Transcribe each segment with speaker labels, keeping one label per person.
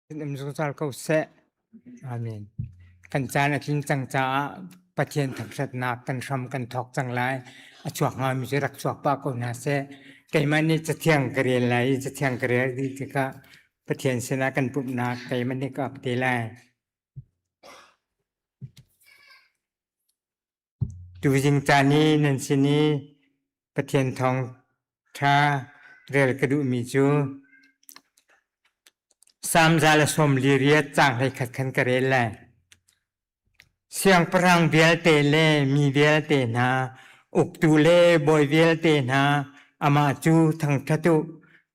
Speaker 1: In um zungzal ko seh. Amen. Kan caan a tlin cang caah Pathian thangṭhatnak kan hram kan thawk cang lai. A chuak hngami cu rak chuak pah ko hna seh. Keimah nih cathiang ka rel lai i cathiang ka rel dih tikah Pathian sinah kan pumhnak keimah nih ka ap te lai. Tuzing caan i nan sin i Pathian thawngṭha rel ka duhmi cu Salm 148 caang 11 khan ka rel lai. Siangpahrang vialte le mi vialte hna, uktu le bawi vialte hna, amah cu thangṭhat u.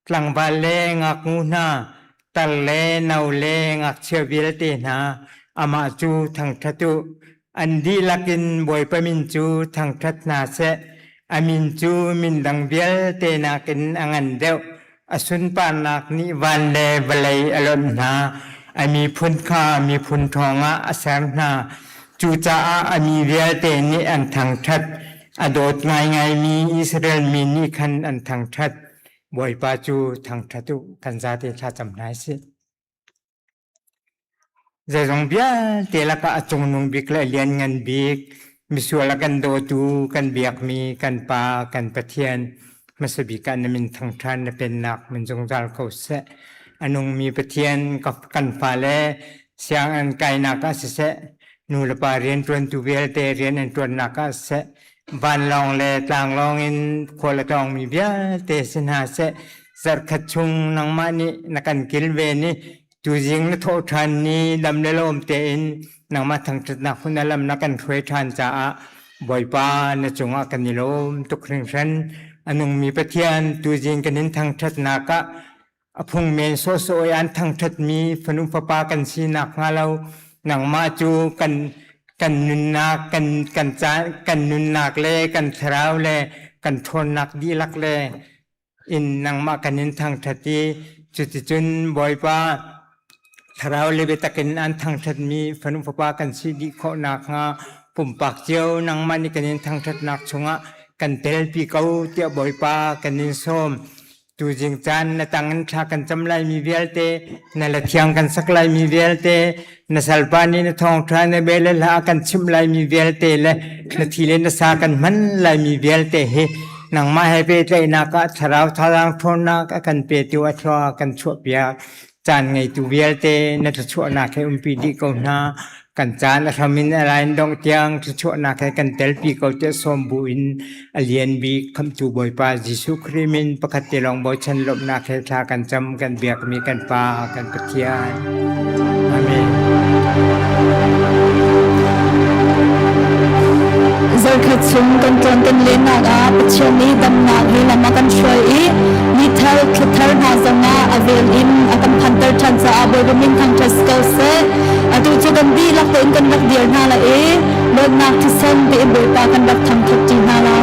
Speaker 1: Tlangval le ngaknu hna, tar le no le ngakchia vialte hna, amah cu thangṭhat u. An dihlak in Bawipa min cu thangṭhat hna seh. A min cu min dang vialte nakin a ngan deuh. A sunparnak nih van le vawlei a lonh hna. A miphun kha miphun ṭhawng ah a ser hna. Cucaah a mi vialte nih an thangṭhat. A dawt ngaingaimi Israel mi nih khan an thangṭhat. Bawipa cu thangṭhat u, kan zate thlacam hna sih. Zeizong vialte lakah a cungnung bik le a lianngan bik, misual a kan dawtu, kan biakmi kan Pa, kan Pathian, hmasa bik ah na min thangṭhan na pennak min zungzal ko seh. A nungmi Pathian kan fale siang an kainak ah siseh, nu le pa rianṭuantu vialte rian an ṭuannak ah siseh, vanlawng le tlanglawng in khual a tlawngmi vialte si hna seh, zarhkhat chung nangmah nih na kan kilven i tuzing na thawh ṭhan ni dam le lawm tein nangmah thangṭhatnak hun a lam na kan hruai ṭhan caah Bawipa na cungah kan i lawm tuk hringhran. A nungmi Pathian tuzing kan in thangṭhatnak ah a phungmen sawhsawh i an thangṭhatmi fanu fapa kan si nakhnga lo nangmah cu kan kan nunnak kan kan ca kan nunnak le kan thlarau le kan ṭhawnnak dihlak le in nangmah kan in thangṭhat i cuticun Bawipa thlarau le biatak in an thangṭhatmi fanu fapa kan si dih khawh nakhnga pumpak cio nangmah nih kan in thangṭhatnak chungah kan telpi ko tiah Bawipa kan in sawm. Tuzing caan na tang in thla kan cam laimi vialte, na la thiang kan sak laimi vialte, na salpa nih na thawngṭha na bia le hla a kan chimh laimi vialte le na thi le na sa kan hman laimi vialte hi nangmah he pehtlaihnak ah thlarau thazaang ṭhawnnak a kan petu a thlua kan chuahpiak. Caan ngeitu vialte na thluachuahnak he umpi dih ko hna. Kan caan a hram in a lain dongh tiang thluachuahnak he kan telpi ko tiah sawm bu in a lian bik Khamhtu Bawipa Jesuh Khrih min pakhat te lawng bochan lawmhnak he thla kan cam kan biakmi kan Pa kan Pathian. Amen.
Speaker 2: Zarkhat chung kan tlawn kan lennak ah Pathian nih damnak he lam a kan hruai i ni thar thla thar hna zongah a vel in a kan phanter ṭhan caah Bawipa min thangṭhat si ko seh. Atu cu kan dihlak tein kan rak dir hna la i dawtnak thisen tein Bawipa kan rak thangṭhat ṭi hna la.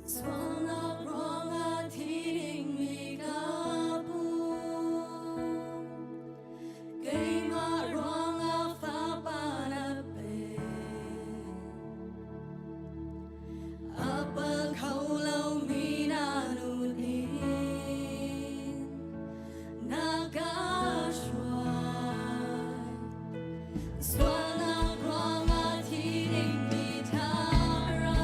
Speaker 2: Sualnak ruangah thi dingmi ka pu. Keimah ruangah fapa na pe. A pal kho lomi na nun in na ka hruai. Sualnak ruangah thi dingmi thlarau.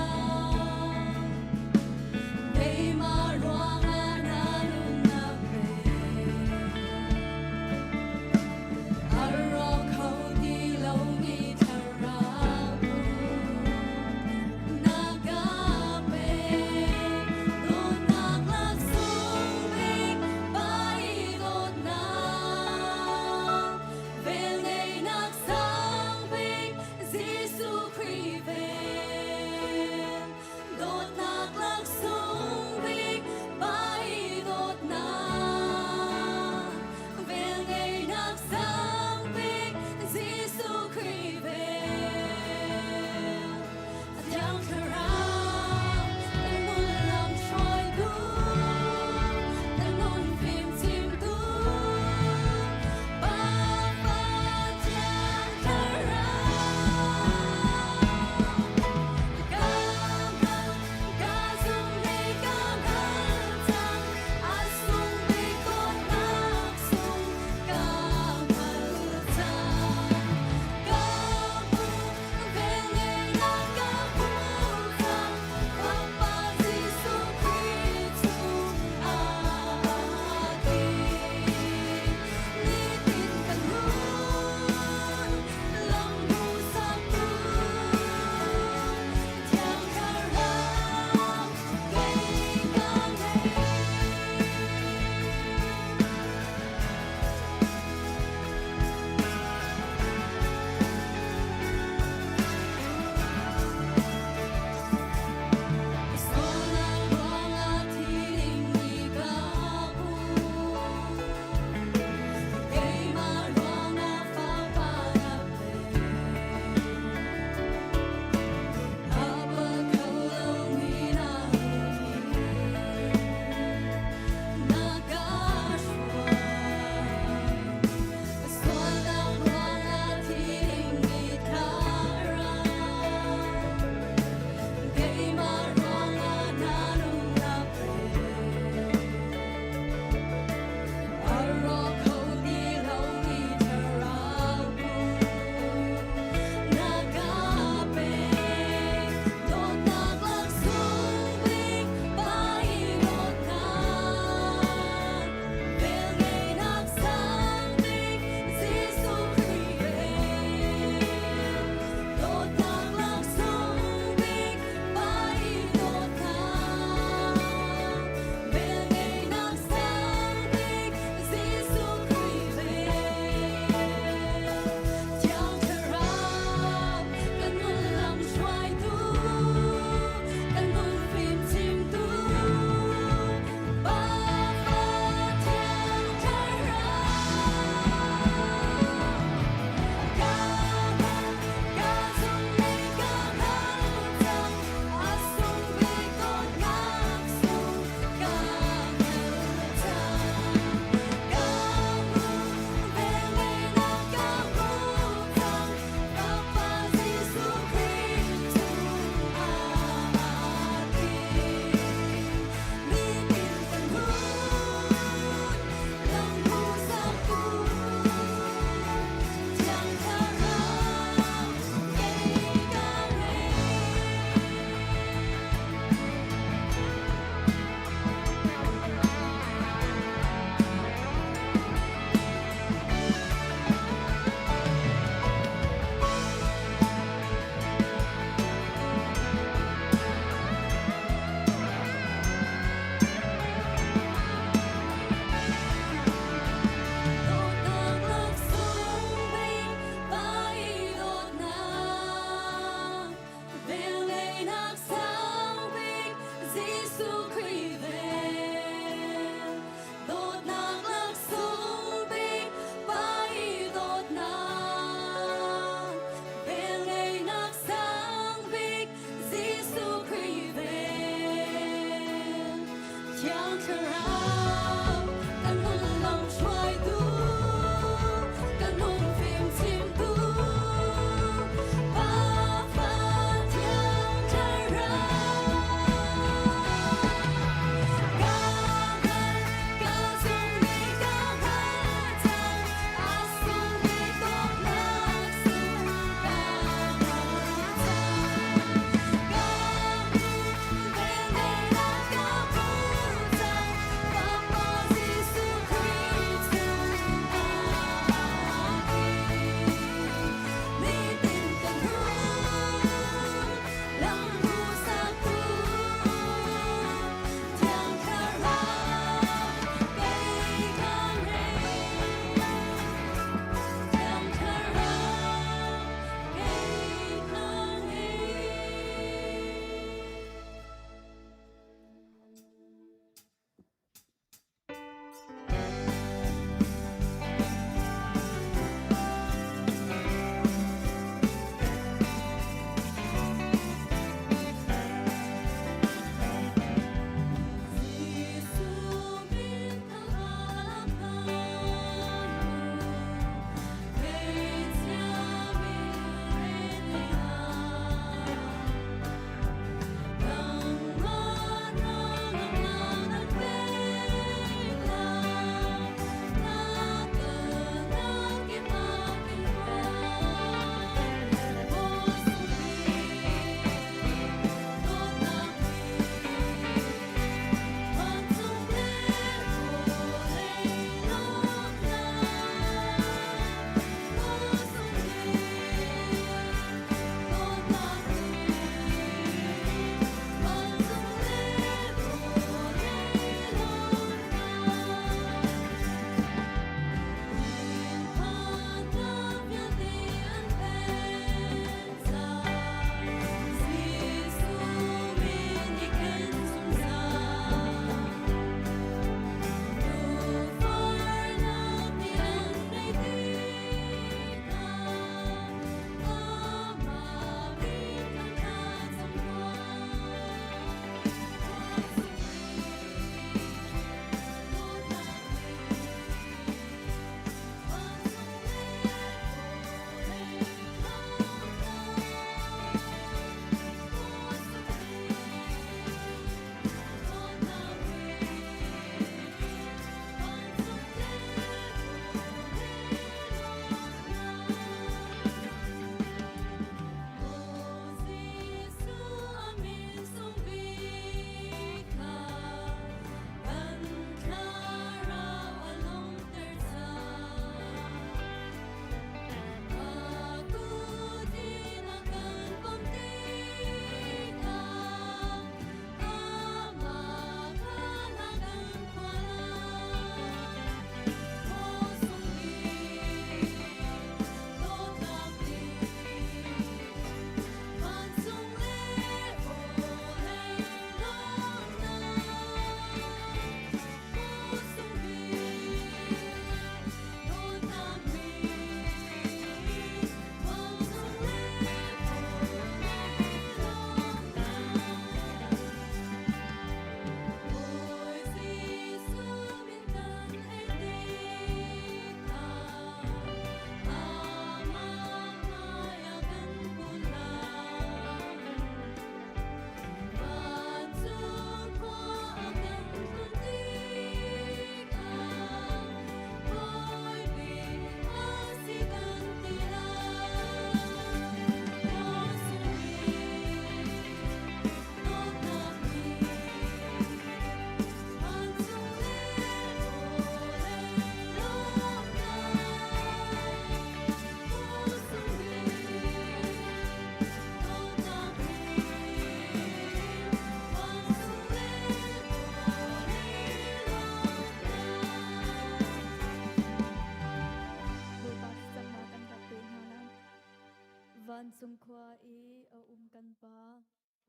Speaker 2: Vancung khua i a um kan Pa,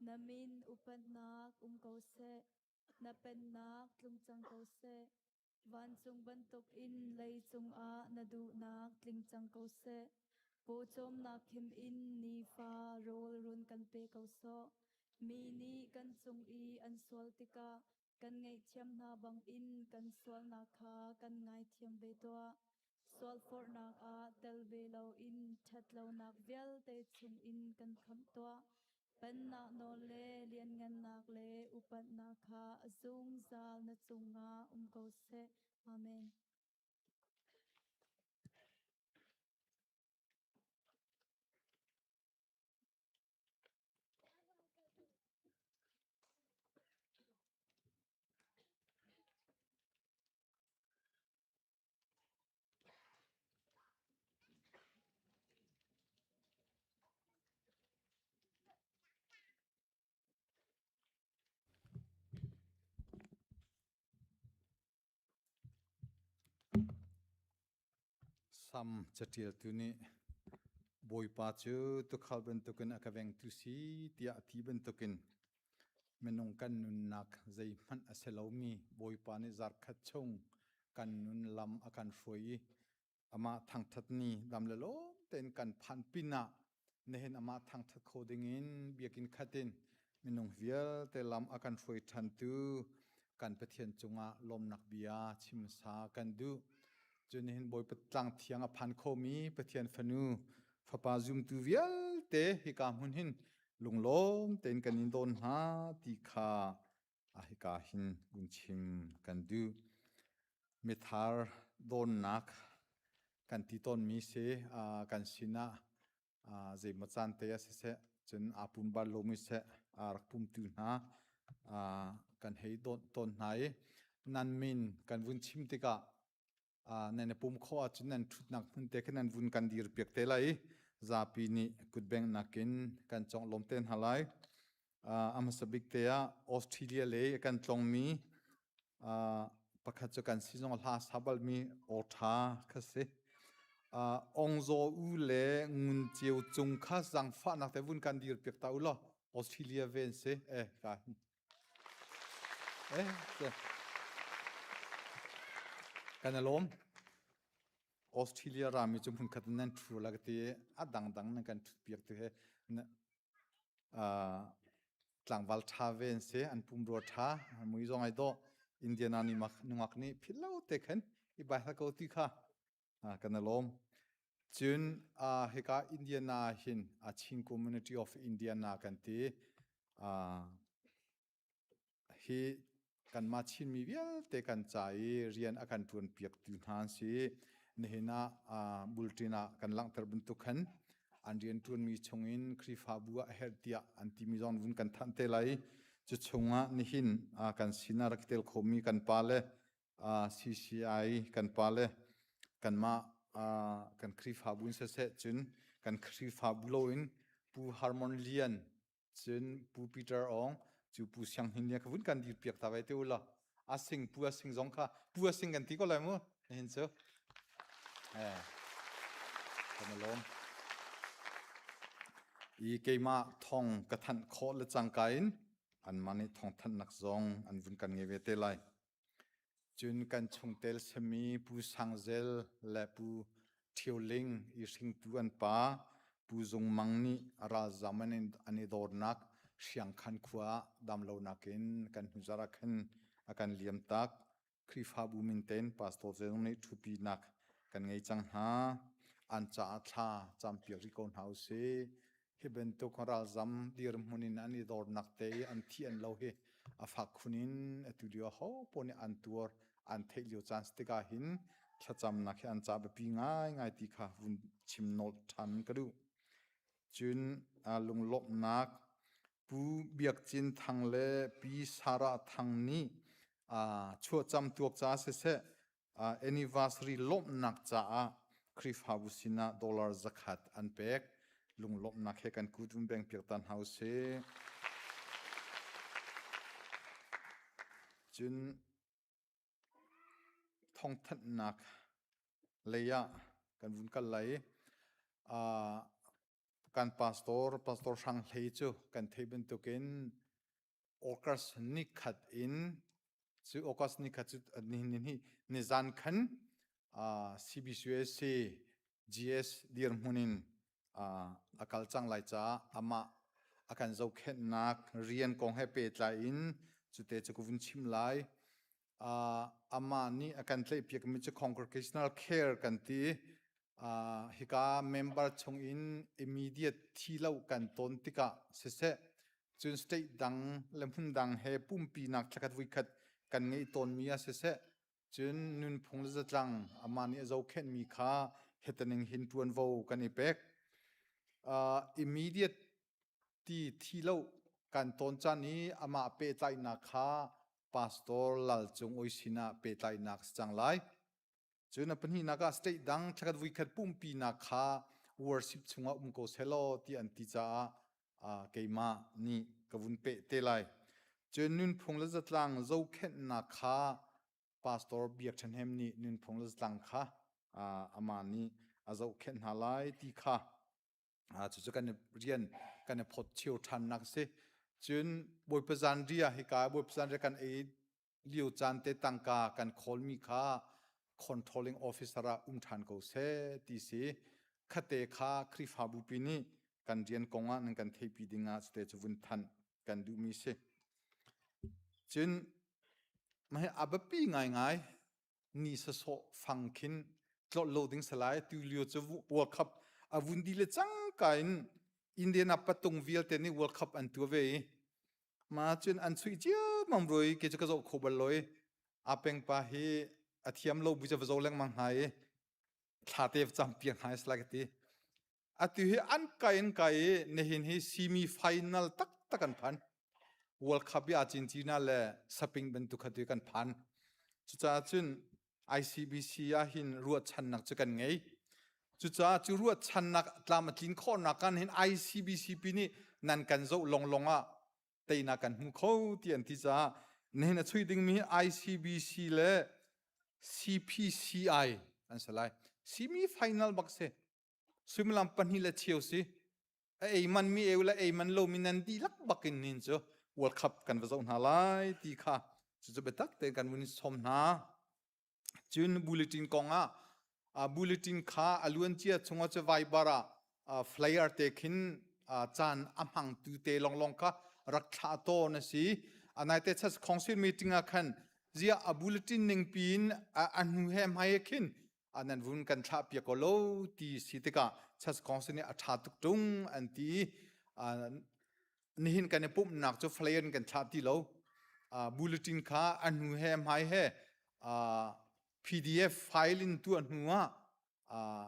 Speaker 2: na min upatnak um ko seh, na pennak tlung cang ko seh. Vancung bantukin leicung ah na duhnak tling cang ko seh. Pawcawmnak khim in nifa rawl run kan pe ko sawh. Mi nih kan cung i an sual tikah kan ngaihthiam hna bangin kan sualnak kha kan ngaithiam ve tuah. Sualforhnak ah tel ve loin ṭhatlonak vialte chungin kan khamh tuah. Pennak nawl le lianngannak le upatnak kha a zungzal na cungah um ko seh. Amen.
Speaker 3: Sam caṭialtu nih Bawipa cu tuukhal bantukin a ka vengtu si tiah a ti bantukin minung kan nunnak zeihmanh a si lomi Bawipa nih zarkhat chung kan nun lam a kan hruai i amah thangṭhat ni dam le lawm tein kan phanh pinah nihin amah thangṭhat kho dingin biakinn khat in minung vialte lam a kan hruai ṭhantu kan Pathian cungah lawmnak bia chimsa kan duh. Cun nihin Bawipa tlang thiang a phan khomi Pathian fanu fapa zumtu vialte hika hmun hin lunglawm tein kan in dawn hna ti kha a hika hin vun chim kan duh. Mithar dawnnak kan ti tawnmi si kan sinah zeimaw caan te ah siseh cun aa pum bal lomi seh aa rak pumtu hna kan hei dawt tawn hna i nan min kan vun chim tikah nan i pum khawh ahcun nan ṭhutnak hmun te khin nan vun kan dir piak te lai i zapi nih kutbengnak in kan conglawm te hna lai. A hmasa bik te ah Australia lei a kan tlongmi pakhat cu kan si zong hla sa balmi aw ṭha kha si. Ong Zaw U le Ngun Ceu Cung kha zaangfahnak te vun kan dir piak ta u law Australia ven si. Eh, ka Eh, kan i lawm. Australia rami cu hmunkhat in nan ṭhu la ka ti i a dangdang nan kan ṭhutpiak tu he tlangval ṭha ve an si, an pumrua ṭha, an mui zong ai dawh. Indiana ni nungak nih philh lo te khan i bai hlah ko ti kha kan i lawm. Cun hika Indiana hin Chin Community of Indiana kan ti. Hi kanmah Chinmi vialte kan ca i rian a kan ṭuanpiaktu hna an si. Nihin ah bulṭin ah kan langhter bantuk khan an rianṭuanmi chungin Khrihfabu ah a herh tiah an timi zong vun kan thanh te lai. Cu chungah nihin kan sinah rak i tel khomi kan pale CCI kan pale kanmah kan Khrihfabu in siseh cun kan Khrihfabu loin Pu Harmon Lian cun Pu Peter Ong cu Pu Siang Hnin nih ka vun kan dir piak ta vai te u law a sing Pu a sing zong kha Pu a sing kan ti ko lai mu nihin cu eh kan i lawm i keimah thong ka thanh khawh le cangka in anmah nih thong thanhnak zong an vun kan ngei ve te lai. Cun kan chungtel sami Pu Sang Zel le Pu Ṭhio Ling i hringtu an pa Pu Zung Mang nih a ralzam an i dawrnak Hriangkhan khua ah damlonak in kan hnuzarh ah khan a kan liamtak. Khrihfabu min tein Pastor Zel nih ṭhupinak kan ngei cang hna. An caah thla campiak rih ko hna usih. Hi bantuk ralzam dirhmun in an i dornak te i an thi an lo hi a fak khun in atu lio ho paoh nih an tuar an theih lio caan tikah hin thlacamnak hi an ca biapi ngaingai ti kha vun chim nolh ṭhan ka duh. Cun lunglawmhnak Pu Biak Cin Thang le Pi Sarah Thang nih chuahcam tuak ca siseh anniversary lawmhnak caah Khrihfabu sinah dollar 100 an pek. Lunglawmhnak he kan kut vun beng piak ta hna usih. Cun thawngthanhnak lei ah kan vun kal lai. kan pastor, Pastor Hrang Hlei cu kan theih bantukin August nikhat in cu August nikhat cu ni ni nizan khan CBCUSC GS dirhmun in a kal cang lai caah amah a kan zohkhenhnak rian kong he pehtlai in cute cu ka vun chim lai. Amah nih a kan tlaihpiakmi cu congregational care kan ti. Hika member chung in immediate thi lo kan tawn tikah siseh, cun state dang le hmun dang he pumpinak thlakhat vuikhat kan ngeih tawnmi ah siseh, cun nunphung le zatlang amah nih a zohkhenhmi kha hetaning hin ṭuanvo kan i pek. Immediate ti thi lo kan tawn caan i amah pehtlaihnak kha Pastor Lal Cung Oi sinah pehtlaihnak si cang lai. Cun a pahnihnak ah state dang thlakhat vuikhat pumpinak kha worship chungah um ko selaw ti an ti caah keimah nih ka vun peh te lai. Cun nunphung le zatlang zohkhenhnak kha Pastor Biak Ṭha Hnem nih nunphung le zatlang kha amah nih a zohkhenh hna lai ti kha cucu kan rian kan i phawt cio ṭhannak a si. Cun Bawipa zanriah hika Bawipa zanriah kan ei lio caan te tangka kan khawlmi kha controlling officer ah um ṭhan ko seh ti si. Khate kha Khrihfabu pi nih kan rian kong ah nan kan theihpi ding ah cute cu vun thanh kan duhmi si. Cun mah a biapi ngaingai ni sasawh fang khin tlolh lo ding salai tu lio cu World Cup a vun di le cangka in Indiana patung vialte nih World Cup an tua ve i Ma cun an chuih ciammam rui ke cu ka zoh kho bal lo i a peng pa hi a thiam lo bu cu va zo lengmang hna i thla te va cam piak hna i ka ti. Atu hi an kai an kai i nihin hi semi final taktak an phan. World Cup i Argentina le Saping bantuk kha tu kan phan. Cucaah cun ICBC ah hin ruahchannak cu kan ngei. Cucaah cu ruahchannak tlam a tlin khawhnak kan hin ICBC pi nih nan kan zoh longlong ah teinak kan hmu kho ti an ti caah nihin a chui dingmi ICBC le CPCI an si lai. Semi final bak si. Suimilam pahnih le cheu si. A ei man mi eu le ei man lo mi nan dihlak bak in nin cu World Cup kan va zoh hna lai ti kha cucu biatak tein kan vun sawm hna. Cun bulletin kong ah bulletin kha a luancia chungah cu Viber ah flyer te khin caan a hmangtu te longlong kha rak thlah tawn a si. Anaite church council meeting ah khan zia a bulletin ning piin a hnu he hmai khin nan vun kan thlah piak ko lo ti si tikah church council nih a ṭha tuk ṭung an ti nihin kan i pumhnak cu flyer in kan thlah ti lo bulletin kha a hnu he hmai he PDF file in tuah hnu ah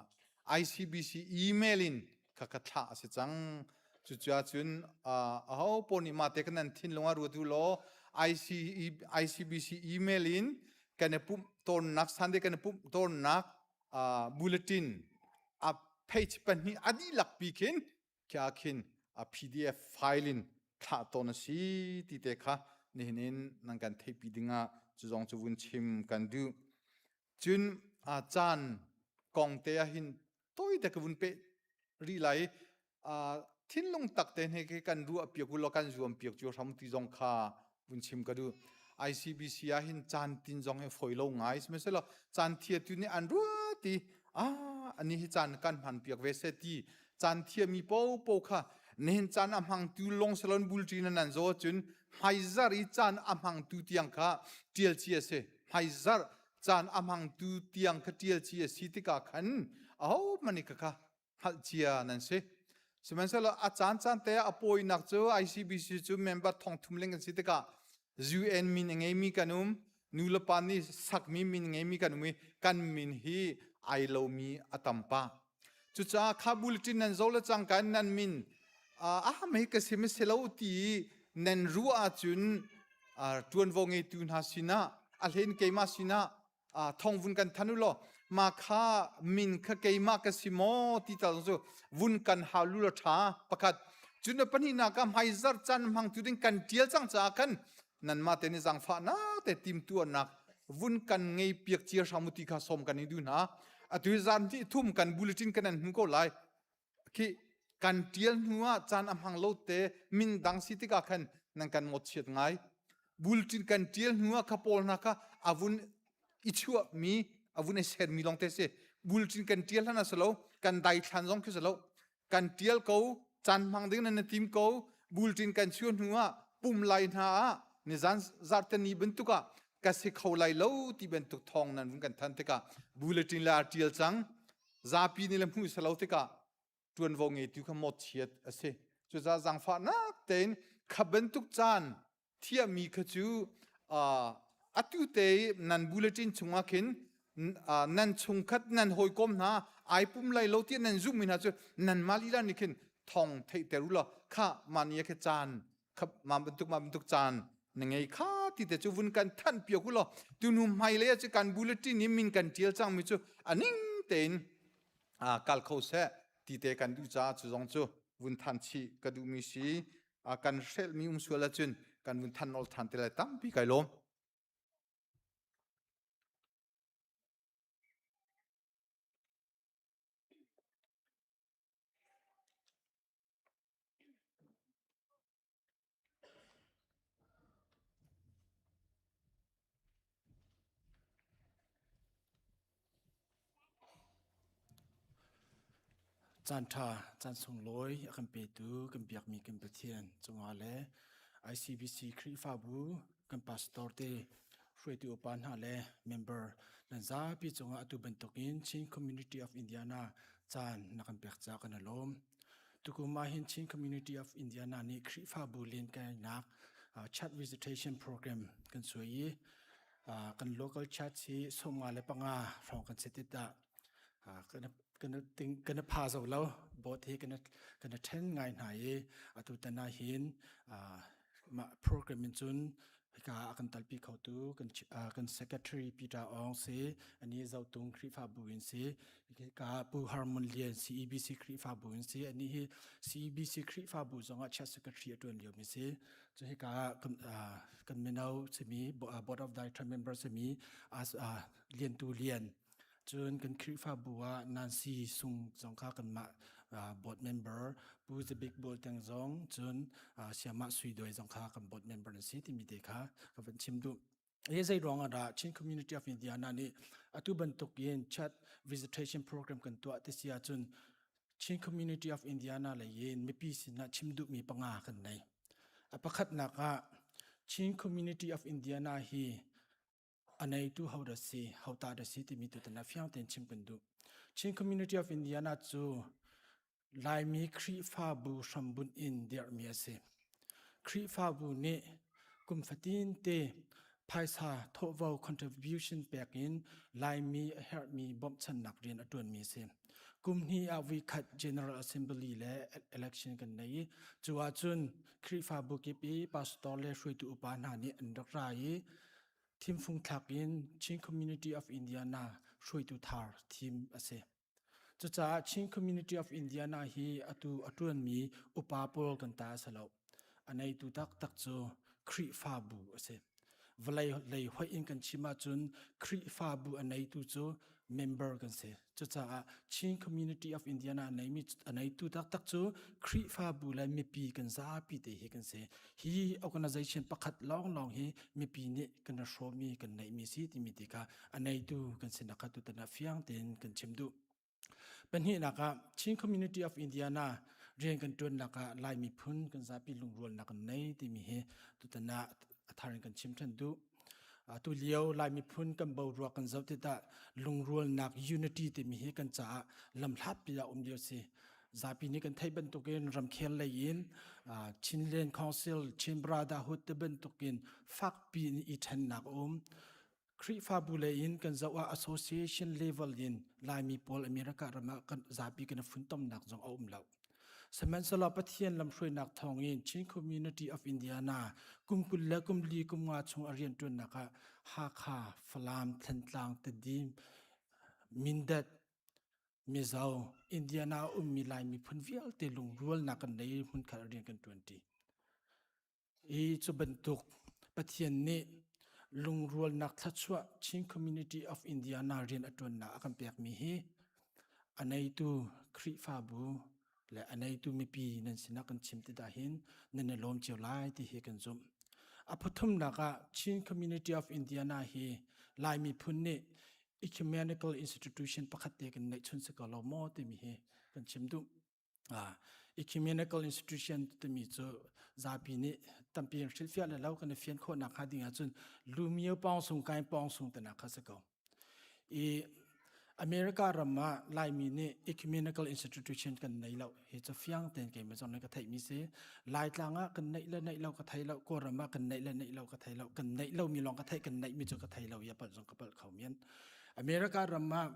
Speaker 3: ICBC email in kha ka thlah a si cang cucaah cun aho pawl nih mah te kan nan thinlung ah ruat u law ICBC email in kan i pumh tawnnak Sunday kan i pumh tawnnak bulletin a page pahnih a dihlak pi khin khia khin a PDF file in thlah tawn a si ti te kha nihin in nan kan theihpi dingah cu zong cu vun chim kan duh. Cun caan kong te ah hin tawite ka vun peh rih lai thinlung tak te he kan ruah piak u law kan zuam piak cu hram ti zong kha vun chim ka duh. ICBC ah hin caan tin zong hi foi lo ngai sihmanhsehlaw caan thia tu nih an ruat i ah ani hi caan kan hman piak ve se ti caan thia mi po po kha nihin caan a hmang tu long salon bulṭi na nan zaw cun hmaizar i caan a hmang tu tiang kha ṭial ci a si hmaizar caan a hmang tu tiang kha ṭial ci a si tikah khan aho hmanh nih kha hngalh cia nan si. Sihmanhsehlaw a caan caan te ah a pawinak cu ICBC cu member thong thum ling kan si tikah UN min a ngeimi kan um, nu le pa nih sakmi min ngeimi kan um i kan min hi ai lomi a tam pah. Cucaah kha bulletin nan zo le cangka in nan min ah mei ka si ma si lo ti nan ruah ahcun ṭuanvo ngeitu hna sinah a hlen keimah sinah thong vun kan than u law ma kha min kha keimah ka si maw ti tal cu vun kan hau lu la ṭha pakhat cun pahnihnak ah hmaizar caan hmang tu ding kan ṭial cang caah khan nanmah te nih zaangfahnak te timtuahnak vun kan ngei piak cia hram u ti kha sawm kan i duh hna atu hi zan hnih thum kan bulletin kan an hmu ko lai khi. Kan ṭial hnu ah caan a hmang lo te min dang si tikah khan nan kan ngawtchiat ngai. Bulletin kan ṭial hnu ah kha pawl hna kha a vun i chuahmi a vun i sermi lawng te si. Bulletin kan ṭial hlan a si lo, kan daithlan zong khi si lo. Kan ṭial ko, caan hmang ding nan tim ko. Bulletin kan chuah hnu ah pum lai hna ah nizan zarhteni bantuk ah ka si kho lai lo ti bantuk thawng nan vun kan than tikah bulletin le a ṭial cang. Zapi nih le hmuh si lo tikah ṭuanvo ngeitu kha mawhchiat a si. Cucaah zaangfahnak tein kha bantuk caan thiahmi kha cu atu te i nan bulletin chungah khin nan chungkhat nan hawikom hna ai pum lai lo tiah nan zumhmi hna cu nanmah lila nih khin thawng theihter u law kha mah ni ah khin caan kha mah bantuk mah bantuk caan na ngei kha ti te cu vun kan thanh piak u law tunu hmailei ah cu kan bulletin i min kan ṭial cangmi cu a ning tein kal kho seh ti te kan duh caah cu zong cu vun than chih ka duhmi si. Kan hrelhmi um sual ahcun kan vun than nawl than te lai. Tampi kai lawm.
Speaker 4: Caanṭha, caan sunglawi a kan petu kan biakmi kan Pathian cungah le ICBC Khrihfabu kan pastor te hruaitu upa hna le member nan zapi cungah atu bantukin Chin Community of Indiana caan na kan pek caah kan i lawm. Tukum ah hin Chin Community of Indiana nih Khrihfabu lenkainak chat visitation program kan suai i kan local church hi 55 hrawng kan si tikah kan pha zo lo board hi kan kan ṭhen ngai hna i atu tan ah hin mah program in cun hika a kan talpi khotu kan kan secretary Peter Ong si ani Zotung Khrihfabu in si ka Pu Harmon Lian CEBC Khrihfabu in si ani hi CEBC Khrihfabu zongah church secretary a tuan lio mi si cu hika kan kan mino simi board of director member simi as Lian Tu Lian Cun kan Khrihfabu ah Nancy Sung zong kha kanmah board member, Pu Zabik Bualteng zong, cun Siamah Sui Duai zong kha kan board member an si timi te kha ka van chim duh. Hi zei ruang ah dah Chin Community of Indiana nih atu bantuk in chat visitation program kan tuah ti si ahcun Chin Community of Indiana lei in mipi sinah chim duhmi panga kan nei. A pakhatnak ah Chin Community of Indiana hi a neitu ho dah si, ho ta dah si timi tutan ah fiang tein chim kan duh. Chin Community of Indiana cu Laimi Khrihfabu hrambunh in dirhmi a si. Khrihfabu nih kum fatin te phaisa thawhvo contribution pek in Laimi a herhmi bawmhchannak rian a ṭuanmi a si. Kum hnih ah voikhat General Assembly le election kan nei i cu ahcun Khrihfabu kip i pastor le hruaitu upa hna nih an rak ra i thimfung thlak in Chin Community of Indiana hruaitu thar thim a si. Cucaah Chin Community of Indiana hi atu a ṭuanmi upa pawl kan ta a si lo. A neitu taktak cu Khrihfabu a si. Vawlei lei hoih in kan chim ahcun Khrihfabu a neitu cu member kan si. Cucaah Chin Community of Indiana a neimi a neitu taktak cu Khrihfabu le mipi kan zapi te hi kan si. Hi organization pakhat lawnglawng hi mipi nih kan hrawmmi kan neihmi si timi ti kha a neitu kan sinak kha tutan ah fiang tein kan chim duh. Pahnihnak ah Chin Community of Indiana rian kan ṭuannak ah Lai miphun kan zapi lungrualnak kan nei timi hi tutan ah a thar in kan chim ṭhan duh. Atu lio Lai miphun kan boruak kan zoh tikah lungrualnak unity timi hi kan caah lamhlatpi ah um lio si. Zapi nih kan theih bantukin ramkhel lei in Chinland Council, Chin Brotherhood te bantukin fakpi in i ṭhennak a um. Khrihfabu lei in kan zoh ah association level in Laimi pawl America ram ah kan zapi kan i funtomnak zong a um lo. Sihmanhsehlaw Pathian lamhruainak thawngin Chin Community of Indiana kum 20 le kum li kum nga chung a rianṭuannak ah Hakha, Falam, Thantlang, Tedim, Mindat, Mizo, Indiana a ummi Lai miphun vialte lungrualnak kan nei hmunkhat ah rian kan ṭuanṭi. Hi cu bantuk Pathian nih lungrualnak thluachuah Chin Community of Indiana rian a ṭuannak a kan pekmi hi a neitu Khrihfabu. Le a neitu mipi nan sinah kan chim ti dah hin nan i lawm cio lai ti hi kan zumh. A pathumnak ah Chin Community of Indiana hi Lai miphun nih ecumenical institution pakhat te kan neih chun si ko lo maw timi hi kan chim duh. Ecumenical institution timi cu zapi nih tampi in hrilhfiah le lo kan i fian khawhnak hnga ding ahcun lumio pawng sung kai pawng sung tenak kha si ko. I America ram ah Laimi nih ecumenical institution kan nei lo hi cu fiang tein keimah zong nih ka theihmi si. Laitlang ah kan neih le neih lo ka thei lo, Kawlram ah kan neih le neih lo ka thei lo, kan neih lomi lawng ka theih, kan neihmi cu ka thei lo i a palh zong ka palh kho men. America ram ah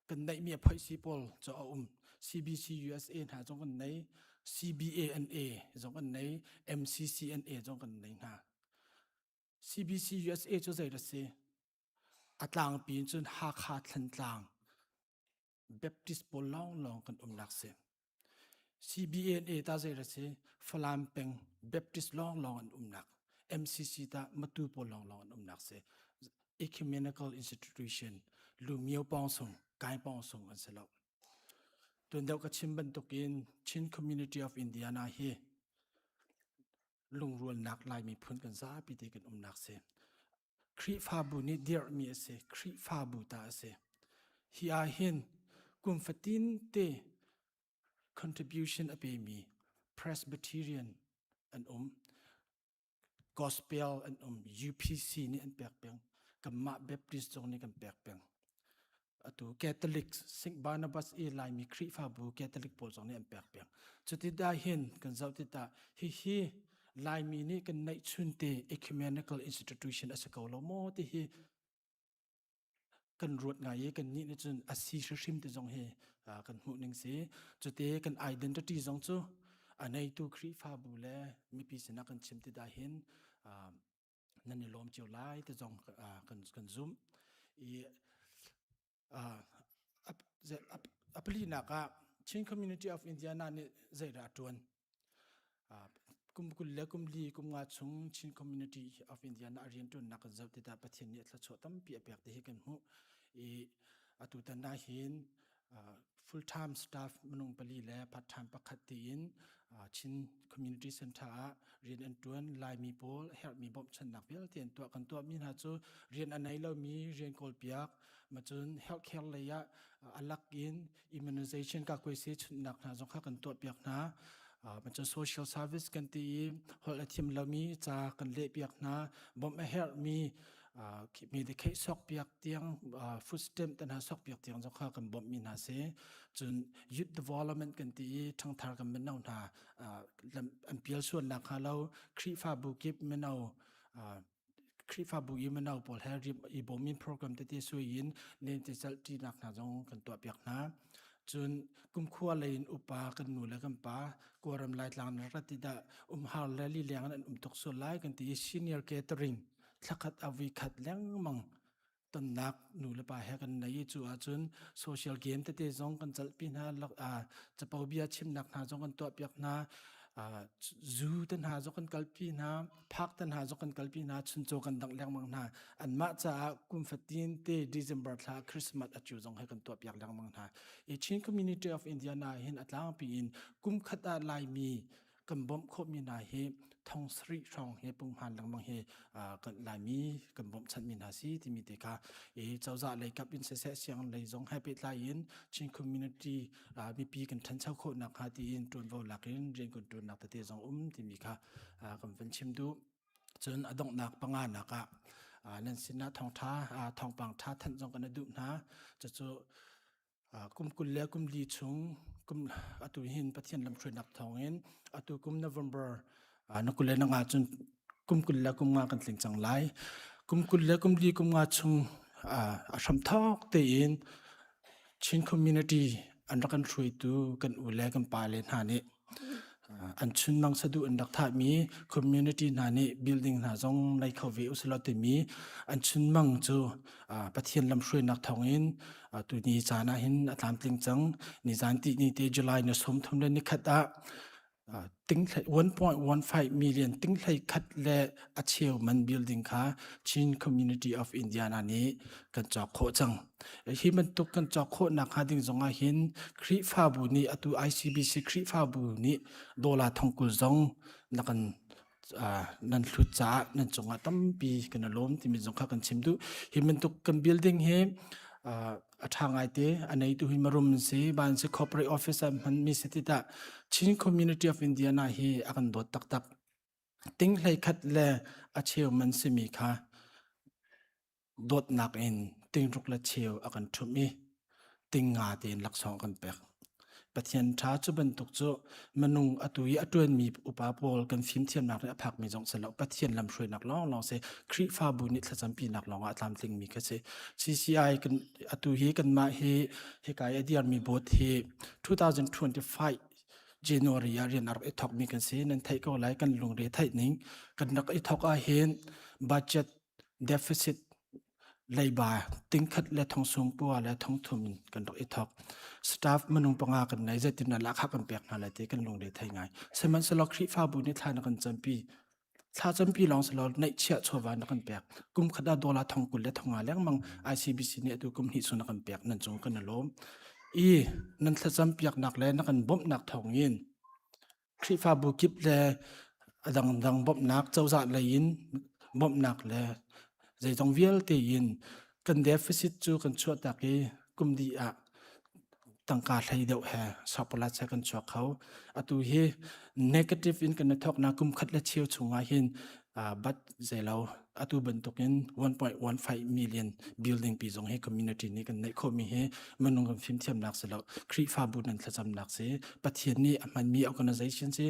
Speaker 4: kan neihmi a phoihsi pawl cu a um. CBC USA hna zong kan nei, CBANA zong kan nei, MCCNA zong kan nei hna. CBC USA cu zei dah si? A tlangpi in cun Hakha Thlantlang Baptist pawl lawnglawng kan umnak si. CBNA ta zei dah si? Falam peng Baptist lawnglawng an umnak. MCC ta Matu pawl lawnglawng an umnak si. Ecumenical Institution Lumio pawng sung, Kai pawng sung an si lo. Tuan deuh ka chim bantukin Chin Community of Indiana hi lungrualnak Lai miphun kan zapi te kan umnak si. Khrihfabu nih dirhmi a si. Khrihfabu ta a si. Hi ah hin kum fatin te contribution a pemi Presbyterian an um. Gospel an um. UPC nih an pek peng. Kanmah Baptist zong nih kan pek peng. Atu Catholic St. Barnabas i Laimi Khrihfabu Catholic pawl zong nih an pek peng. Cuti dah hin kan zoh tikah hihi Laimi nih kan neihchun te ecumenical institution a si ko lo maw ti hi kan ruat ngai i kan nih nih cun a si hrimhrim ti zong hi kan hmuh ning si. Cute kan identity zong cu a neitu Khrihfabu le mipi sinah kan chim ti dah hin nan i lawm cio lai ti zong kan kan zumh. I a palinak ah Chin Community of Indiana nih zeidah a ṭuan? Kum 20 le kum li kum nga chung Chin Community of Indiana a rianṭuannak kan zoh tikah Pathian nih a thluachuah tampi a pek ti hi kan hmuh. I atutan ah hin full time staff minung pali le part time pakhat tiin Chin Community Center ah rian an ṭuan. Laimi pawl herhmi bawmhchanhnak vialte an tuah. Kan tuahmi hna cu rian a nei lomi rian kawlpiak, macun healthcare lei ah a lak in immunization kakuaise chunhnak hna zong kha kan tuahpiak hna. Macun social service kan ti i holh a thiam lomi ca kan lehpiak hna. Bawmh a herhmi Medicaid sawkpiak tiang food stamp te hna sawkpiak tiang zong kha kan bawmhmi hna si. Cun youth development kan ti i ṭhangthar kan mino hna an pial sualnak hnga lo Khrihfabu kip mino Khrihfabu i mino pawl he i bawmin program tete sui in lentecelh ṭinak hna zong kan tuahpiak hna. Cun kumkhua lei in upa kan nu le kan pa Kawlram Laitlang na rat ti dah umhar le lileng in an um tuk sual lai kan ti i senior catering thlakhat a vui khat lengmang tonnak nu le pa he kan nei i cu ahcun social game tete zong kan calhpi hna capo bia chimnak hna zong kan tuahpiak hna zu te hna zong kan kalpi hna phak te hna zong kan kalpi hna chuncaw kan dangh lengmang hna anmah caah kum fatin te December thla Christmas a cu zong he kan tuahpiak lengmang hna i Chin Community of Indiana hin a tlangpi in kum khat ah Laimi kan bawmh khawhmi hna hi thong sarih hrawng hi punghman lengmang hi kan Laimi kan bawmhchanhmi hna si timi te kha i cozah lei kap in siseh sianginn lei zong he pehtlai in Chin community mipi kan ṭhancho khawh nakhnga tiin ṭuanvo lak in rian kan ṭuannak tete zong um timi kha kan van chim duh. Cun a donghnak panganak ah nan sinah thawngṭha thawngpang ṭha thanh zong kan i duh hna. Cucu Kum 20 le kum li chung kum atu hin Pathian lamhruainak thawngin atu kum November na 20 le na nga cun kum 20 le kum nga kan tling cang lai. Kum 20 le kum li kum nga chung a hramthawk tein Chin community an rak kan hruaitu kan u le kan pa le hna nih An chunmang saduh an rak thahmi community hna nih building hna zong nei kho ve usalaw timi an chunmang cu Pathian lamhruainak thawngin tuni caan ah hin a tlamtling cang. Nizan tihni te July ni 31 ah. Tinghlei 1.15 million tinghlei khat le a cheu man building kha Chin Community of Indiana nih kan cawk khawh cang. Hi bantuk kan cawk khawhnak hnga ding zong ah hin Khrihfabu nih atu ICBC Khrihfabu nih dollar thongkul zong na kan nan hlut caah nan cungah tampi kan i lawm timi zong kha kan chim duh. Hi bantuk kan building hi a ṭha ngaite a neitu hi marum an si ban si corporate office ah hmanmi si ti tah Chin Community of Indiana hi a kan dawt taktak. Ting hlei khat le a cheu man simi kha dawtnak in tingruk le cheu a kan ṭhumh i tingnga tein laksawng a kan pek. Pathian ṭha cu bantuk cu minung atu i a ṭuanmi upa pawl kan fimthiamnak nih a phakmi zong si lo. Pathian lamhruainak lawnglawng si. Khrihfabu nih thlacampinak lawngah a tlamtlingmi kha si. CCI kan atu hi kanmah hi hika i a dirmi board hi 2025 January ah rian a rak i thawkmi kan si. Nan theih ko lai kan lungre theih ning. Kan rak i thawk ahhin budget deficit leiba tingkhat le thongsung pua le thongthum in kan rak i thawk. Staff minung panga kan ngei zeitin lahkhah kan pek hna lai ti kan lungre thei ngai. Sihmanhsehlaw Khrihfabu nih thla na kan campi. Thla campi lawng si lo neihchiah chawva na kan pek. Kum khat ah dollar 20 le 50 lengmang ICBC nih atu kum hnih chung na kan pek nan cung kan i lawm. I nan thlacam piaknak le na kan bawmhnak thawngin Khrihfabu kip le a dangdang bawmhnak cozah lei in bawmhnak le zeizong vialte in kan deficit cu kan chuahtak i kum dih ah tangka hlei deuh he surplus he kan chuak kho. Atu hi negative in kan i thawknak kum khat le cheu chungah hin bat zeilo atu bantukin 1.15 million building pi zong hi community nih kan neih khawhmi hi minung kan fimthiamnak si lo Khrihfabu nan thlacamnak si Pathian nih a hmanmi organization si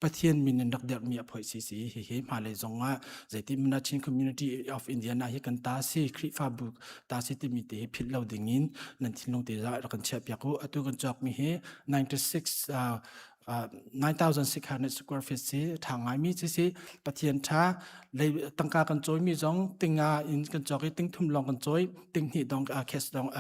Speaker 4: Pathian min in rak derhmi a phoih si si hihi hmailei zong ah zeitin mana Chin Community of Indiana hi kan ta si Khrihfabu ta si timi te hi philh lo ding in nan thinlung te za rak kan chiah piak u atu kan cawkmi hi 96 uh, 9,600 square feet si ṭha ngaimi ci si Pathian ṭha lei tangka kan cawimi zong tinga in kan cawk i ting thum lawng kan cawi ting hnih dong cash dong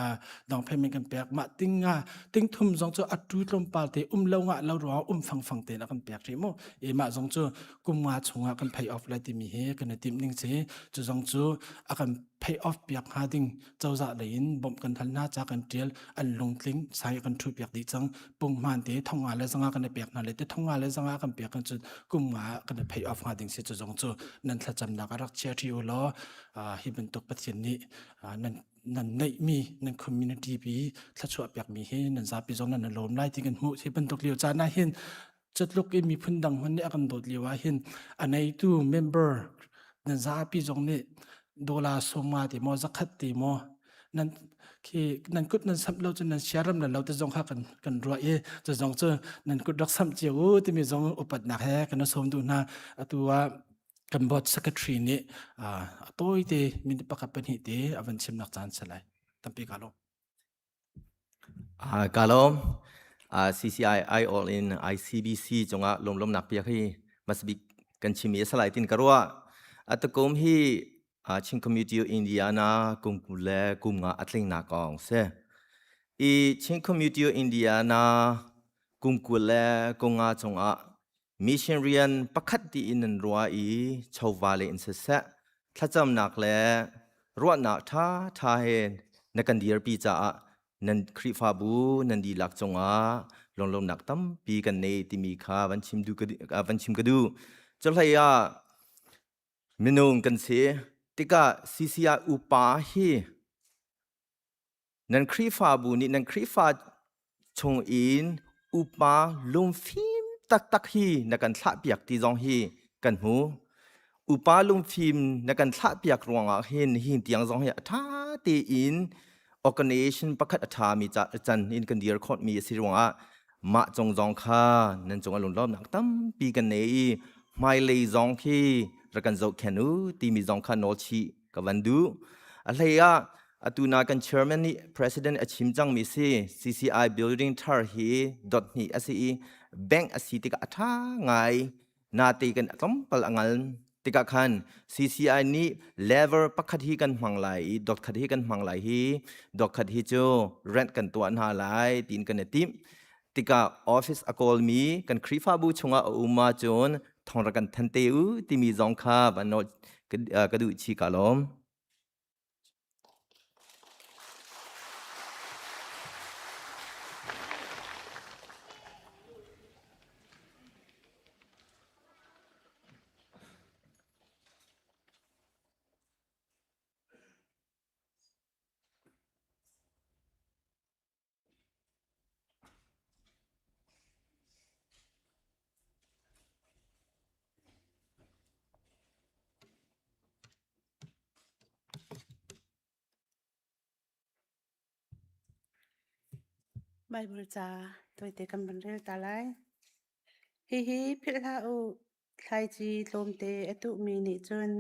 Speaker 4: dong payment kan pek mah tinga ting thum zong cu atu tlawmpal te um lo nga lo ruang um fang fang te na kan pek rih mu e mah zong cu kum nga chungah kan pay off lai timi hi kan i timh ning si cu zong cu a kan pay off piak hnga ding cozah lei in bawmh kan hal hna ca kan ṭial an lungtling sai kan ṭhu piak dih cang punghman te thonga le zanga kan i pek hna le te thonga le zanga kan pek kan cun kum nga kan i pay off hnga ding si cu zong cu nan thlacamnak a rak chia ṭhi u law hi bantuk Pathian nih nan nan neihmi nan community pi thluachuah pekmi hi nan zapi zong nan lawm lai ti kan hmuh hi bantuk lio caan ah hin Catluk i miphun dang hmanh nih a kan dawt lio ah hin a neitu member nan zapi zong nih dollar sawma ti maw zakhat ti maw nan khi nan kut nan samh lo cun nan siaram le lo te zong kha kan kan ruah i cu zong cu nan kut rak samh cio u timi zong upatnak he kan sawm duh hna atu ah kan board secretary nih a tawi te minute pakhat pahnih te a van chimnak caan si lai tampi ka lawm
Speaker 5: Ka lawm. CCI aiawh in ICBC cungah lawmlawmnak piak hi hmasabik kan chimmi a si lai tin ka ruah. Atukum hi Chin Community of Indiana kum 20 le kum nga a tlingnak kong si. I Chin Community of Indiana kum 20 le kum nga cungah mission rian pakhat tiin nan ruah i chawva le in siseh thlacamnak le ruahnak ṭha ṭha he na kan dirpi caah nan Khrihfabu nan dihlak cungah lunglawmhnak tampi kan nei timi kha van chim duh van chim ka duh. Cuhlei ah minung kan si tikah CCI upa hi Nan Khrihfabu nih nan Khrihfa chungin upa lungfim taktak hi na kan thlahpiak ti zong hi kan hmu. Upa lungfim na kan thlahpiak ruangah hin hin tiang zong hi a ṭha tein organization pakhat a ṭhami can in kan dir khawhmi a si ruangah mah cung zong kha nan cung a lunglawmnak tampi kan nei i hmailei zong khi rak kan zohkhenh u timi zong kha nawl chih ka van duh. A hlei ah Atu na kan chairman nih president a chim cangmi si CCI building thar hi dot hnih a si i bank a si tikah a ṭha ngai nate kan tlawmpal a ngal tikah khan CCI nih level pakhat hi kan hmang lai i dot khat hi kan hmang lai hi dot khat hi cu rent kan tuah hna lai tiin kan i timh. Tikah office a kawlmi kan Khrihfabu chungah a um ahcun thawng rak kan than te u timi zong kha van nawl ka duh chih ka lawm.
Speaker 6: Baibal ca tawite kan van rel ta lai. Hihi philh hlah u, Thlaici tlawmte a tuhmi nih cun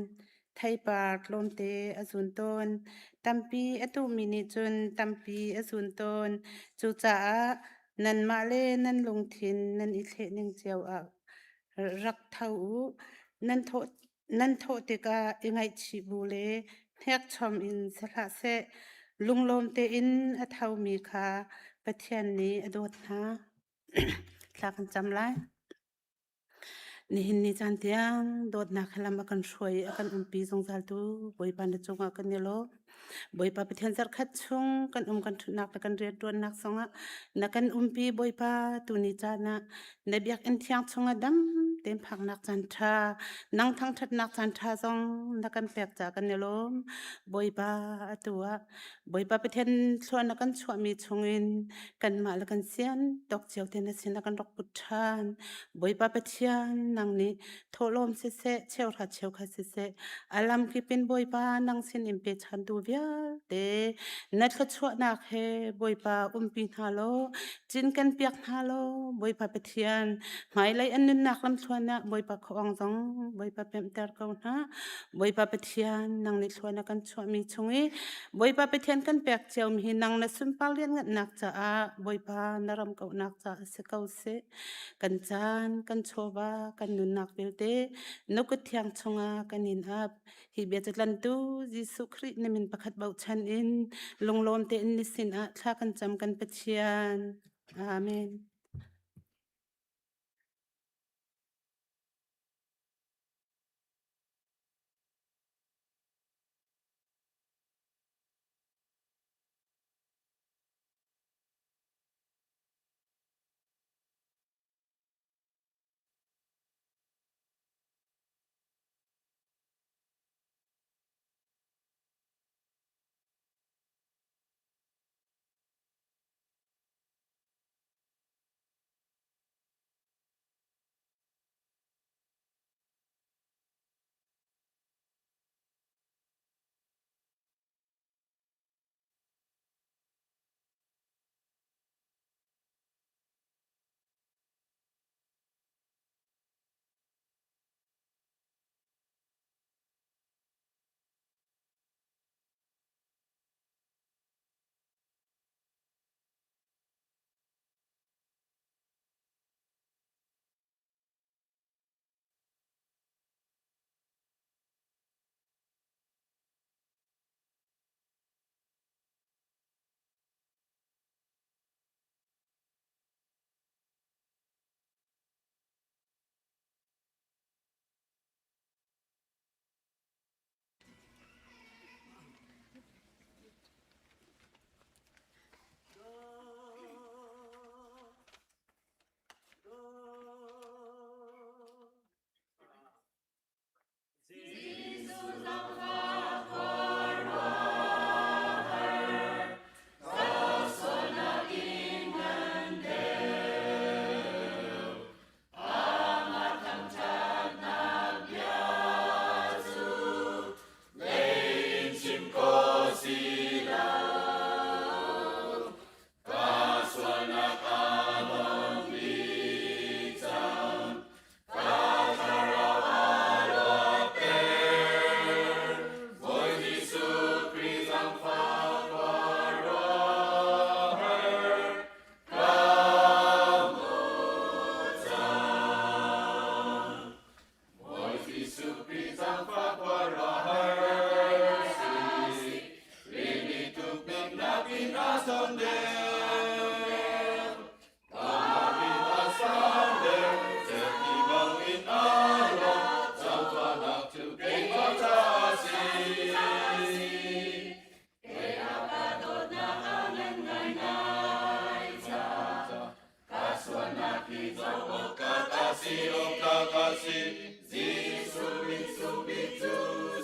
Speaker 6: theipar tlawmte a zun tawn. Tampi a tuhmi nih cun tampi a zun tawn. Cucaah nanmah le nan lungthin nan i thleh ning cio ah rak tho u. Nan thawh tikah i ngaihchih bu le hnekchom in si hlah seh. Lunglawm tein a thomi kha Pathian nih a dawt hna. Thla kan cam lai. Nihin ni caan tiang dawtnak he lam a kan hruai i a kan umpi zungzaltu Bawipa na cungah kan i lawm. Bawipa Pathian zarhkhat chung kan um kan ṭhutnak le kan rianṭuannak zongah na kan umpi Bawipa tuni caan ah na biakinn thiang chungah dam tein phaknak caan ṭha nang thangṭhatnak caan ṭha zong na kan pek caah kan i lawm. Bawipa atu ah Bawipa Pathian thlua na kan chuahmi chungin kanmah le kan sian tawk cio te na sin ah kan rak put ṭhan. Bawipa Pathian nang nih thawhlawm siseh, cheuhra cheukhat siseh, a lamkip in Bawipa nang sin in pechantu vialte na thluachuahnak he Bawipa umpi hna law, cinken piak hna law, Bawipa Pathian hmailei an nunnak lamthluan ah Bawipa khuaawng zong Bawipa pemhter ko hna. Bawipa Pathian nang nih thlua na kan chuahmi chung i Bawipa Pathian kan pek ciomi hi nang na sunpar lianngannak caah Bawipa na ram kauhnak caah si ko seh. Kan caan, kan chawva, kan nunnak vialte na kut thiang chungah kan in ap. Hi bia catlantu Jesuh Khrih na min pakhat bochan in lunglawm tein ni sinah thla kan cam kan Pathian. Amen.
Speaker 7: si. Jesuh min sung bik cu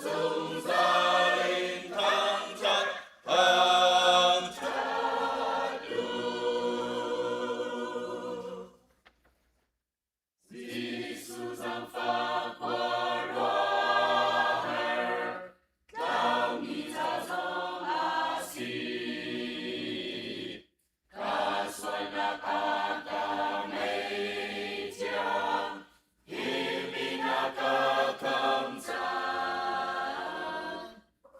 Speaker 7: zungzal in thangṭhat, thangṭhat u. Jesuh zaangfah khuaruahhar, tlaumi ca zong a si. Ka sualnak a ka ngaihthiam, hi min a ka khamh cang.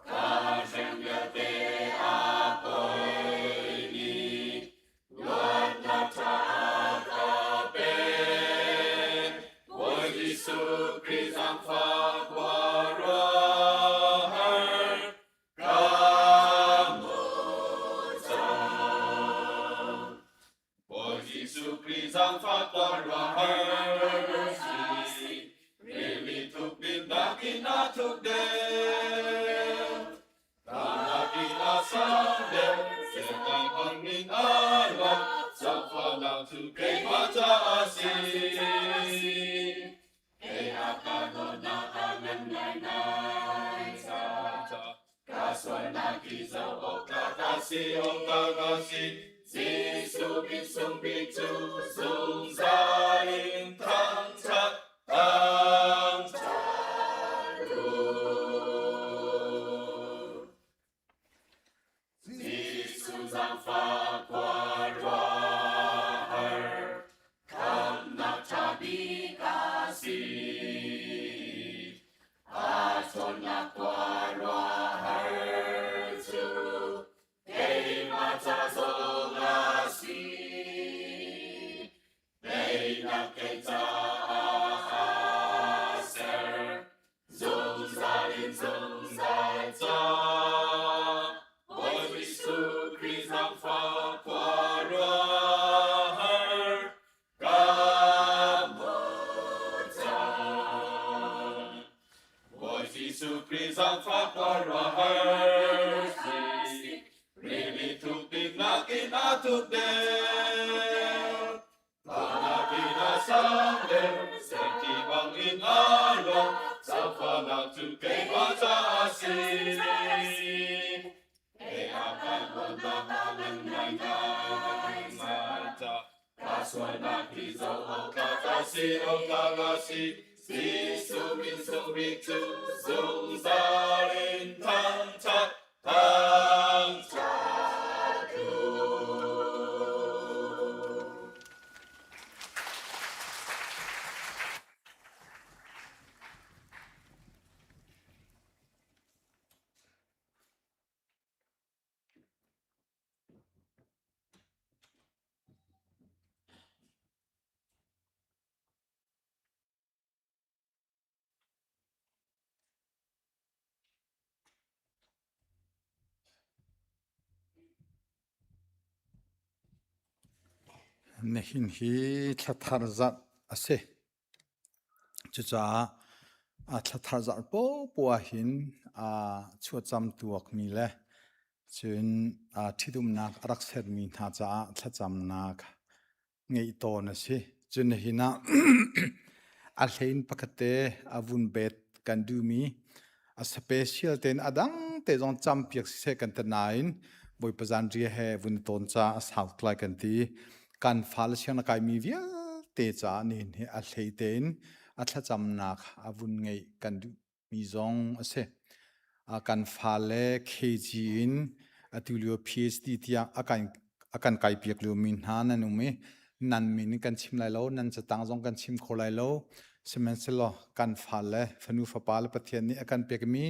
Speaker 7: Ka hrem vialte a poimi, luatnak ṭha a ka pek. Bawi Jesuh Khrih zaangfah khuaruahhar, ka hmu cang. Bawi Jesuh Khrih zaangfah khuaruahhar si, rili thuk bik nakin a thuk deuh. Ka nakin a sang deuh, Satan bangin a luang, zaangfahnak cu keimah caah a si. Kei a ka dawtnak a ngan ngaingai caah ka sualnak i zoh awk tlak a si, awk tlak a si. Jesuh min sung bik cu zungzal in thangṭhat, thangṭhat u. Jesuh zaangfah khuaruahhar, khamhnak ṭha bik a si. A ṭhawnnak khuaruahhar cu keimah ca zong a si. Teinak kei caah a ser, zungzal in zungzal ca. Bawi Jesuh Khrih zaangfah khuaruahhar ka hmu cang. Bawi Jesuh Khrih zaangfah khuaruahhar si, rili thuk bik nakin a thuk deuh. Nakin a sang deuh, senti bangin a luang, zaangfahnak cu keimah caah a si. Kei a kan dawtnak a ngan ngaingai ca, ka sualnak hi zoh awk tlak a si, awk tlak a si. Jesuh min sung bik cu zungzal in thangṭhat, thangṭhat u.
Speaker 3: Nihin hi thlathar zarh a si. Cucaah a thlathar zarh poahpoah ahhin aa chuahcam tuakmi le cun aa ṭhitumnak a rak sermi hna caah thlacamnak ngeih tawn a si. Cun nihin ah a hlein pakhat te a vun bet kan duhmi a special tein a dang te zong campiak siseh kan ti nain Bawipa zanriah he vun tawn ca a sau tlai kan ti. Kan fale siang na kaimi vialte caah nihin hi a hlei tein a thlacamnak a vun ngeih kan duh mi zong a si. Kan fale KG in atu lio PhD tiang a kan a kan kaipiak liomi hna nan um i nan min in kan chim lai lo, nan catang zong kan chim kho lai lo. Sihmanhsehlaw kan fale fanu fapa le Pathian nih a kan pekmi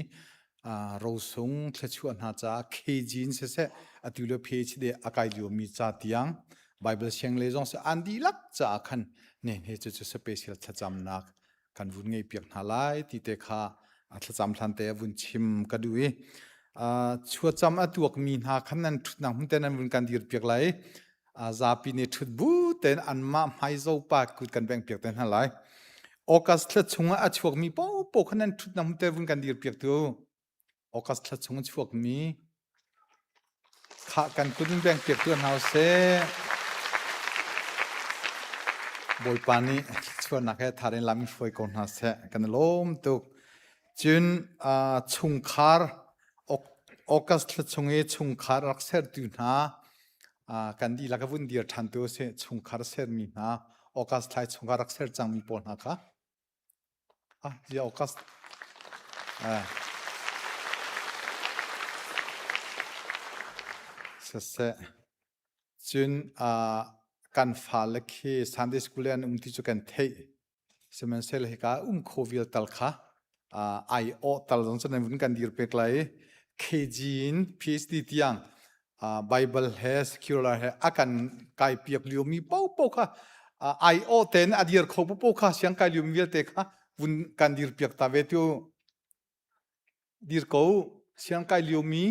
Speaker 3: rosung thluachuah hna caah KG in siseh atu lio PhD a kai liomi ca tiang Bible siang le zong si an dihlak caah khan ne he cu cu special thlacamnak kan vun ngei piak hna lai ti te kha a thlacam hlan te a vun chim ka duh i chuacam a tuakmi hna khan nan ṭhutnak hmun te nan vun kan dir piak lai zapi nih ṭhut bu tein anmah hmaizo pa kut kan bengh piak te hna lai. August thla chungah a chuakmi paohpaoh kha nan ṭhutnak hmun te vun kan dir piak tu. August thla chung a chuakmi Khah kan kut in beng piak tuah hna usih. Bawipa nih. Thluachuahnak he thar in lam in hruai ko hna seh. Kan i lawm tuk. Cun chungkhar August thla chung i chungkhar rak sertu hna kan dihlak a vun dir ṭhan tu a si. Chungkhar sermi hna August thla i chungkhar rak ser cangmi pawl hna kha Ah, zia August. Ah. Siseh. Cun uh, kan fale khi Sunday school an um ti cu kan theih. Sihmanhsehlaw hika um kho vial tal kha uh, ai awh tal zong cu nan vun kan dir pek lai. KG in PhD tiang Bible he secular he a kan kai piak liomi paohpaoh kha ai aw ten a dir kho paohpaoh kha siang kai liomi vialte kha vun kan dir piak ta ve tu dir ko siang kai liomi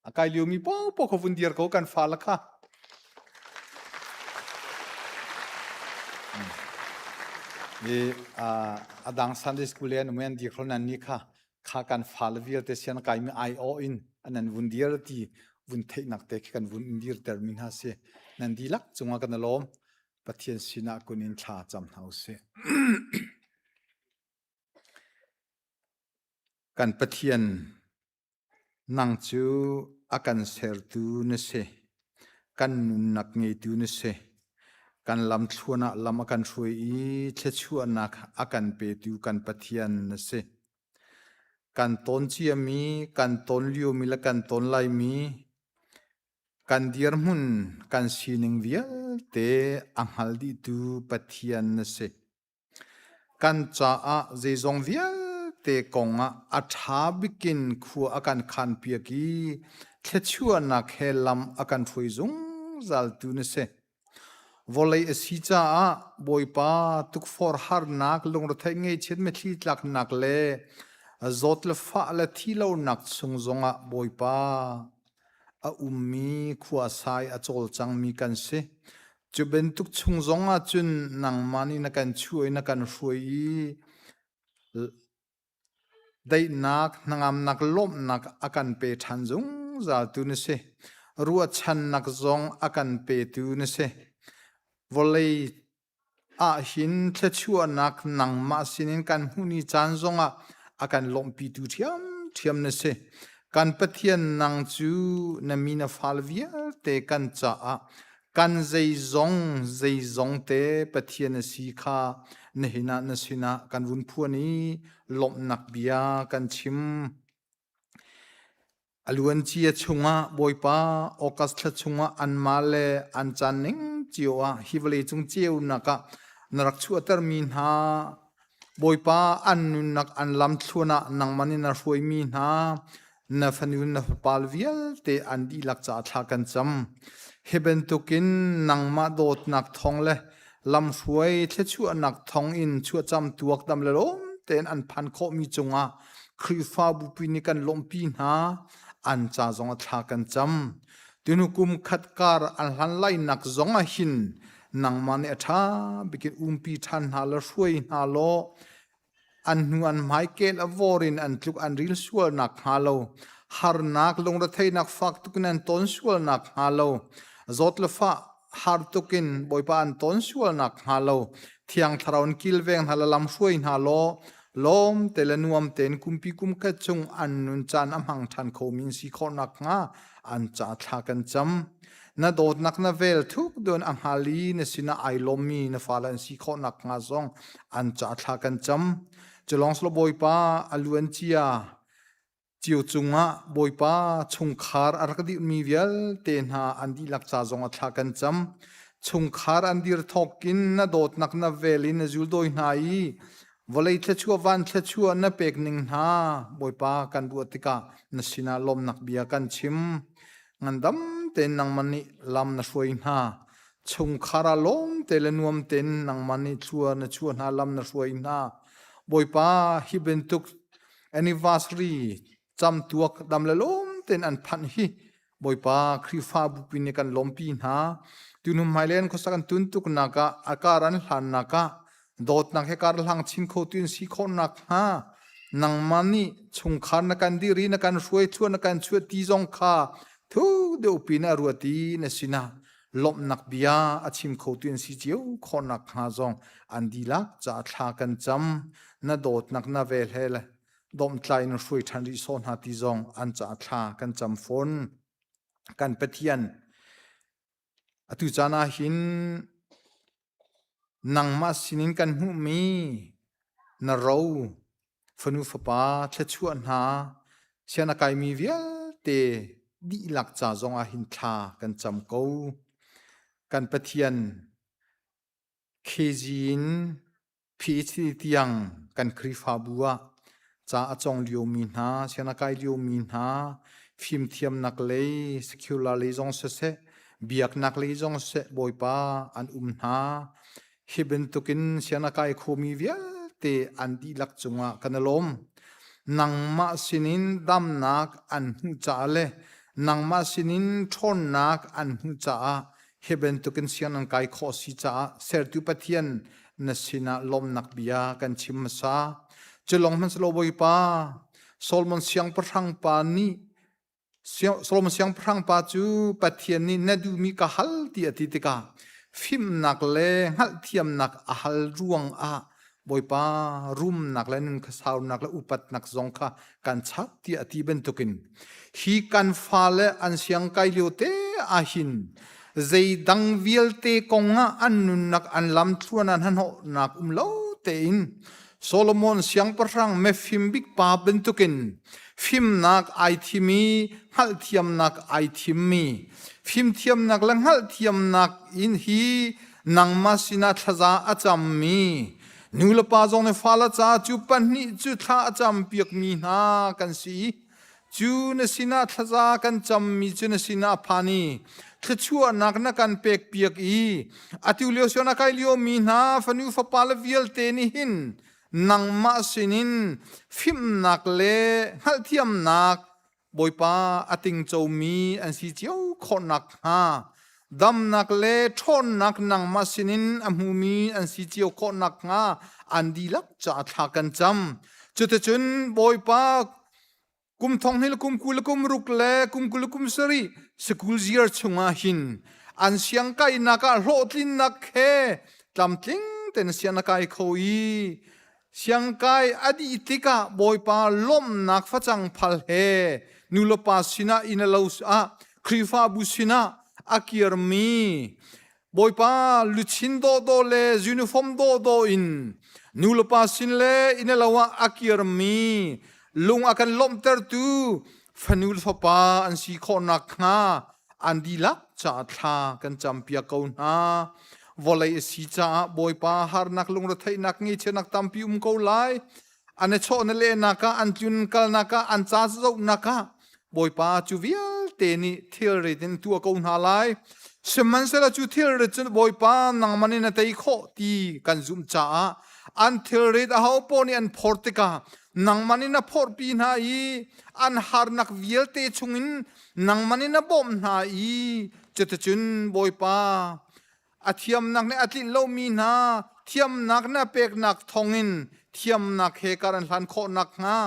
Speaker 3: a kai liomi paohpaoh kha vun dir ko kan fa la kha i a dang Sunday school le an um an dir kho nan ni kha kha kan fale vialte sian kaimi aiawh in an vun dir ti vun theihnak te khi kan vun in dirter mi hna si nan dihlak cungah kan lawm Pathian sinah kun in thla cam hna usih kan Pathian nang cu a kan sertu na si kan nunnak ngeitu na si kan lamthluan ah lam a kan hruai i thluachuahnak a kan petu kan Pathian na si. Kan tawn ciami, kan tawn liomi le kan tawn laimi, kan dirhmun, kan sining vialte a hngal dihtu Pathian na si. Kan caah zeizong vialte kongah a ṭha bikin khua a kan khanpiak i thluachuahnak he lam a kan hruai zungzaltu na si. Vawlei a si caah Bawipa tukforh harnak, lungretheih ngaihchiat mitthli tlaknak le zawt le fah le thihlonak chung zongah Bawipa a ummi khuasai a cawlcangmi kan si. Cu bantuk chung zongah cun nangmah nih na kan chuah i na kan hruai i daihnak, hnangamnak, lawmhnak a kan pe ṭhan zungzaltu na si. Ruahchannak zong a kan petu na si. Vawlei ahhin thluachuahnak nangmah sinin kan hmuh ni caan zongah a kan lawmhpitu ṭhiamṭhiam na si. Kan Pathian nang cu na mi na fal vialte kan caah kan zeizong zeizong te Pathian a si kha nihin ah na sinah kan vun phuan i lawmhnak bia kan chim. A luancia chungah Bawipa August thla chungah anmah le an caan ning cio ah hi vawleicung ceunak ah na rak chuahtermi hna Bawipa an nunnak an lamthluan ah nangmah nih na hruaimi hna na fanu na fapa vialte an dihlak caah thla kan cam. Hi bantukin nangmah dawtnak thawng le lamhruai thluachuahnak thawng in chuahcam tuakdam le lawm tein an phan khawhmi cungah Khrihfabu pi nih kan lawmhpi hna an ca zong ah thla kan cam. Tunu kum khat kar an hlan lainak zong ah hin nangmah nih a ṭha bikin umpi ṭhan hna le hruai hna law an hnu an hmai kel a vor in an tluk an ril sual nak hnga lo harnak lungretheihnak fak tukin an ton sual nak hnga lo zawt le fah har tukin Bawipa an ton sual nak hnga lo Thiang Thlarau in kilveng hna le lam hruai hna law lawm te le nuam tein kumpi kum khat chung an nun caan a hmang ṭhan khomi in si khawh nak hnga an ca thla kan cam. Na dawtnak na vel thuk dun a hngal i na sinah ai lawmmi na fale an si khawh nak hnga zong an ca thla kan cam. Culong slo Bawipa a luan cia cio cungah Bawipa chungkhar a rak dirhmi vialte hna an dihlak ca zong a thla kan cam. Chungkhar an dir thawk in na dawtnak na vel in na zuldawi hna i vawlei thluachuah van thluachuah na pek ning hna Bawipa kan ruah tikah na sinah lawmnak bia kan chim. Ngandam tein nangmah nih lam na hruai hna. Chungkhar ah lawm te le nuam tein nangmah nih thlua na chuah hna lam na hruai hna. Bawipa hi bantuk anniversary camtuak dam le lawm tein an phanh hi Bawipa Khrihfabu pi nih kan lawmpi hna. Tunu hmailen khuasak an tun tuknak ah a kar an hlannak ah dawtnak he kar hlang chin kho tu in si khawhnak hnga nangmah nih chungkhar na kan dir i na kan hruai thluan na kan chuah ti zong kha thu deuh pi na ruat i na sinah. Lawmhnak bia a chim khotu an si cio khawhnak hnga zong an dihlak caah thla kan cam. Na dawtnak na vel he le domhtlai in hruai ṭhan rih sawh hna ti zong an caah thla kan cam fawn. Kan Pathian atu caan ah hin nangmah sinin kan hmuhmi na ro fanu fapa thluachuah hna sian a kaimi vialte dihlak ca zong ah hin thla kan cam ko. Kan Pathian KG in PhD tiang kan Khrihfabu ah ca a cawng liomi hna, sian a kai liomi hna, fimthiamnak lei, secular lei zong siseh, biaknak lei zong siseh Bawipa an um hna. Hi bantukin sian a kai khomi vialte an dihlak cungah kan i lawm. Nangmah sinin damnak an hmuh caah le nangmah sinin ṭhawnnak an hmuh caah hi bantukin siang nan kai khawh si caah sertu Pathian na sinah lawmnak bia kan chim hmasa. Cu lawng hmanhsehlaw Bawipa Solomon siangpahrang pa nih Solomon siangpahrang pa cu Pathian nih na duhmi ka hal ti a ti tikah fimnak le hngalhthiamnak a hal ruang ah Bawipa rumnak le nunkhasaunak le upatnak zong kha kan chap tiah a ti bantukin hi kan fale an siang kai lio te ahhin zeidang vialte kong ah an nunnak an lamthluan an hnahnawhnak um lo tein Solomon siangpahrang mefim bik pa bantukin fimnak ai thim i hngalhthiamnak ai thimmi fimthiamnak le hngalhthiamnak in hi nangmah sinah thlaza a cammi nulepa zong nih fale ca cu pahnih cu thla a campiakmi hna kan si i cu na sinah thlaza kan cammi cu na sinah a phan i thluachuahnak na kan pekpiak i atu lio sian a kai liomi hna fanu fapa le vialte nih hin nangmah sinin fimnak le hngalhthiamnak Bawipa a tingcomi an si cio khawh nakhnga damnak le ṭhawnnak nangmah sinin a hmumi an si cio khawh nakhnga an dihlak caah thla kan cam. Cuticun Bawipa kum thong hnih le kum 20 le kum ruk le kum 20 le kum sarih sikul ziar chungah hin an siangkainak ah hlawhtlinnak he tlamtling tein sian a kai kho i Siangkai a dih tikah Bawipa lawmhnak facang phal he nulepa sinah inn a lo ah Khrihfabu sinah a kirmi Bawipa luchin dawhdawh le uniform dawhdawh in nulepa sin le inn a lo ah a kirmi lung a kan lawmhtertu fanu le fapa an si khawh nakhnga an dihlak caah thla kan campiak ko hna. Vawlei a si caah Bawipa harnak lungretheihnak ngeihchiatnak tampi um ko lai. An i chawh na lehnak ah, an tlun kalnak ah, an ca zohnak ah Bawipa cu vialte nih thilrit in tuah ko hna lai. Sihmanhsehlaw cu thilrit cu Bawipa nangmah nih na tei khawh ti kan zumh caah an thilrit aho paoh nih an phor tikah nangmah nih na phorhpi hna i an harnak vialte chungin nangmah nih na bawmh hna i cuticun Bawipa a thiamnak nih a tlinh lomi hna thiamnak na peknak thawngin thiamnak he kar an hlan khawh nakhnga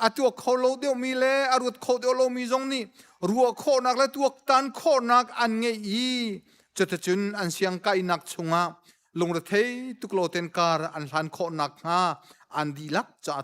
Speaker 3: a tuak kho lo deuhmi le a ruat kho deuh lomi zong nih ruah khawhnak le tuaktan khawhnak an ngeih i cuticun an siangkainak chungah lungrethei tuk lo ten kar an hlan khawh nakhnga an dihlak caah.